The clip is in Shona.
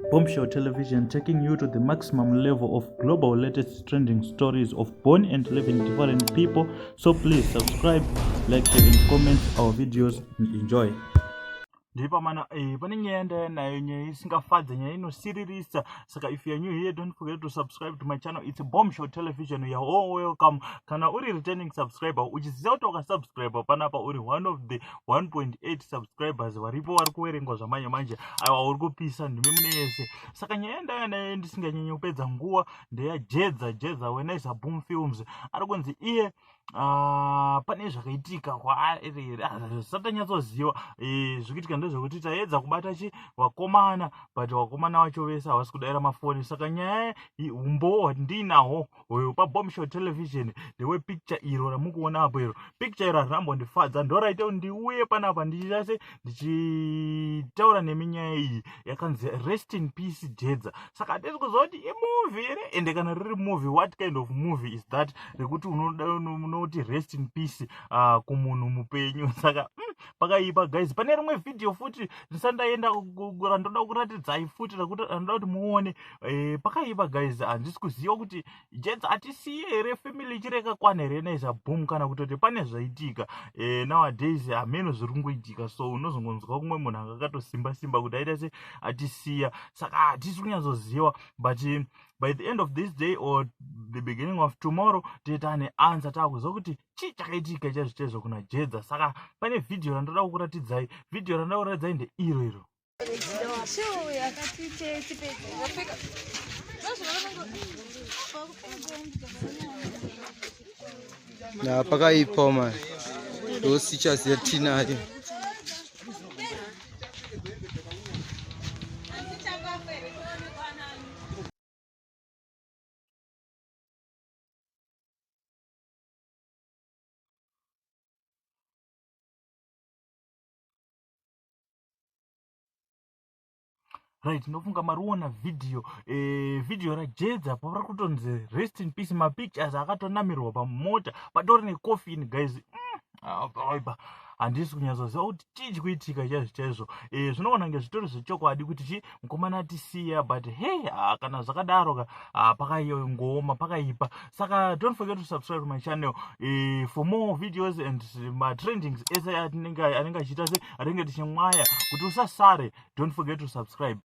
Bombshell Television taking you to the maximum level of global latest trending stories of born and living different people. So please subscribe, like, share and comment our videos and enjoy. Ndipamana pane nyaya ndaya nayo, nyaya isingafadze, nyaya inosiririsa. Saka if you are new here, don't forget to subscribe to my channel. It's Bombshell Television. You are all welcome. Kana uri returning subscriber, uchiziva kuti wakasubscribe panapa, uri one of the 1.8 subscribers varipo vari kuverengwa zvamanje manje, aiwa, uri kupisa, ndimi mune yese. Saka nyaya ndaya nayo, ndisinganyanyi kupedza nguva, ndeyaJedza. Jedza weNaiza Boom Films ari kunzi iye pane zvakaitika kwaari, satanyatsoziva zvikuitika. Ndezvekuti taedza kubata chi vakomana, but vakomana vacho vese havasi kudaira mafoni. Saka nyaya, umbowo hwandinahwo paBombshell Television ndewepicture iro ramukuona apo. Iro picture iro harinambondifadza, ndoraita kuti ndiuye panapa ndichiita se ndichitaura nemi. Nyaya iyi yakanzi "Rest in peace Jedza". Saka hatisi kuziva kuti imovie here, ende kana riri movie, what kind of movie is that rekuti unoti "Rest in peace" kumunhu mupenyu? Saka pakaipa guys. Pane rimwe vhidhiyo futi ndisati ndaenda randoda kuratidzai futi, rekuti randoda kuti muone. Pakaipa guys. Handisi kuziva kuti Jedza atisiye here, family ichireka kwana here Naiza Boom, kana kutoti pane zvaitika. Nowadays hameno zviri kungoitika, so unozongonzwa kumwe munhu anga akatosimba simba kuti aita se atisiya. Saka hatisi kunyatsoziva, but by the end of this day or the beginning of tomorrow toita neanswer, taakuziva kuti chii chakaitika chaizvo chaizvo kuna Jedza. Saka pane vhidhiyo randoda kukuratidzai. Vhidhiyo randoda kuratidzai ndeiro iro. Chiuya katite tipedze. Wapfeka. Na pakaipa mani, ndosichaziya tinayo. Right, ndofunga mariona vhidhiyo, vhidhiyo raJedza pavari kutonzi "Rest in peace". Mapictures akatonamirwa pamota, patori necoffin guys. Aipa, handisi kunyatsoziva kuti chii chikuitika chaizvo chaizvo. Zvinoona kunge zvitori zvechokwadi kuti chi mukomana atisiya, but hey, kana zvakadaro ka, pakaingoma, pakaipa. Saka don't forget to subscribe to my channel for more videos and matrendings ese atinenge anenge achiita, se atinenge tichimwaya, kuti usasare. Don't forget to subscribe.